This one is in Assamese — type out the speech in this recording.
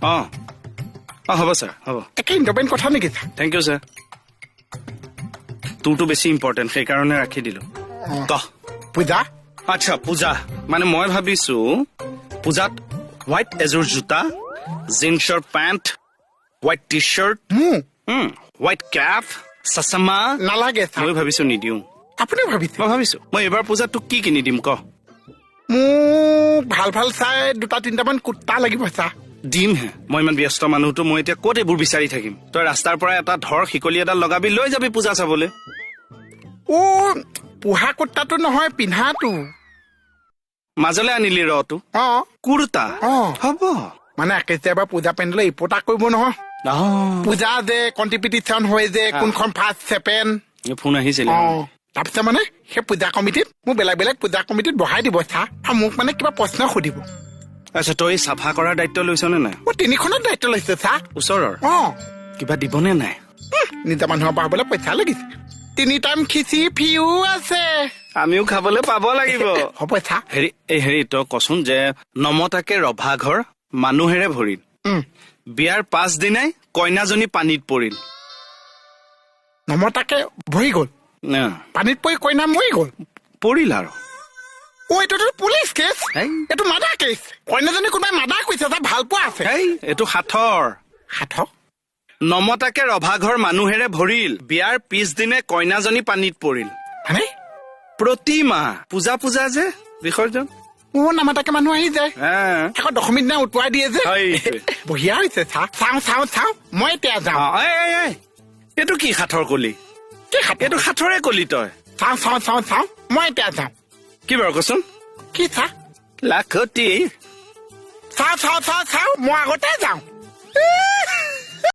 অঁ অঁ হ'ব ছাৰ, হ'ব। একে ইম্পৰ্টেণ্ট কথা নেকি ছাৰ? Thank you sir. তোৰটো বেছি ইম্পৰ্টেণ্ট, সেইকাৰণে ৰাখি দিলো। ক। পূজা। আচ্ছা পূজা মানে মই ভাবিছো পূজাত হোৱাইট এযোৰ জোতা, জিন্সৰ পেণ্ট, হোৱাইট টি চাৰ্ট, মোক হোৱাইট কেপ, চচমা। নালাগে ছাৰ। মই ভাবিছো নিদিওঁ। আপুনি ভাবিছে? মই ভাবিছো। মই এইবাৰ পূজাত তোক কি কিনি দিম ক? মোক ভাল ভাল চাই দুটা তিনিটামান কুৰ্তা লাগিব ছাৰ। দিমহে, মই ইমান ব্যস্ত মানুহটো, মই এতিয়া ক'ত এইবোৰ বিচাৰি থাকিম? তই ৰাস্তাৰ পৰা এটা ধৰ, শিকলি এডাল লগাবি, লৈ যাবি পূজা চাবলৈ। অ' পোহা কুৰ্তাটো নহয়, পিন্ধাটো। মাজলে আনিলি ৰটো। অ। কুৰ্তা। অ। হ'ব। মানে কেতিয়াবা পূজা পেণ্ডেলে ইপতা কৰিব নহয়, পূজা যে কম্পিটিশ্যন হয় যে, কোনখন ফাৰ্ষ্ট ছেকেণ্ড। ফোন আহিছিলে। অ, তাৰপিছত মানে সেই পূজা কমিটিত মোক বেলেগ বেলেগ পূজা কমিটিত বহাই দিব ছাৰ, আৰু মোক মানে কিবা প্ৰশ্ন সুধিব। আচ্ছা, তই চাফা কৰাৰ দায়িত্ব লৈছ নে নাই? মই তিনিখনত দায়িত্ব লৈছো ছাৰ। ওচৰৰ? অ। কিবা দিবনে নাই? নিজৰ মানুহৰ পৰা হ'বলৈ পইচা লাগিছে। 3 টাইম খিচি ফিও আছে। আমিও খাবলৈ পাব লাগিব। হ'ব ছাৰ। হেৰি, এই হেৰি, তই কচোন যে নমতাকে ৰভা ঘৰ মানুহেৰে ভৰিল, বিয়াৰ 5 দিনাই কইনাজনী পানীত পৰিল। নমতাকে ভৰি গ'ল? পানীত পৰি কইনা মৰি গ'ল? পৰিল আৰু। অ, এইটোতো পুলিচ কেছ। হেই। এইটো মাৰ্ডাৰ কেছ। কইনাজনী কোনোবাই মাৰ্ডাৰ কৰিছে, তাই ভাল পোৱা আছে। হেই, এইটো সাঁথৰ। সাঁথৰ? নমতাকে ৰভা ঘৰ মানুহেৰে ভৰিল, বিয়াৰ পিছদিনে কইনাজনী পানীত পৰিল। মানে? প্ৰতিমা পূজা, পূজা যে বিসৰ্জন। অ, নামাতাকে মানুহ আহি যায়। আকৌ দশমী দিনা উটুৱাই দিয়ে যে। সেইটোৱে। বঢ়িয়া হৈছে। চাওঁ, চাওঁ, চাওঁ, মই এতিয়া যাওঁ। অ, এই, এই, এই। এইটো কি সাঁথৰ কলি? কি সাঁথৰ? এইটো সাঁথৰে কলি তই। চাওঁ, চাওঁ, চাওঁ, চাওঁ, মই এতিয়া যাওঁ। কি বাৰু কচোন? কি চা? লাখতি। চাওঁ, চাওঁ, চাওঁ, চাওঁ, মই আগতে যাওঁ।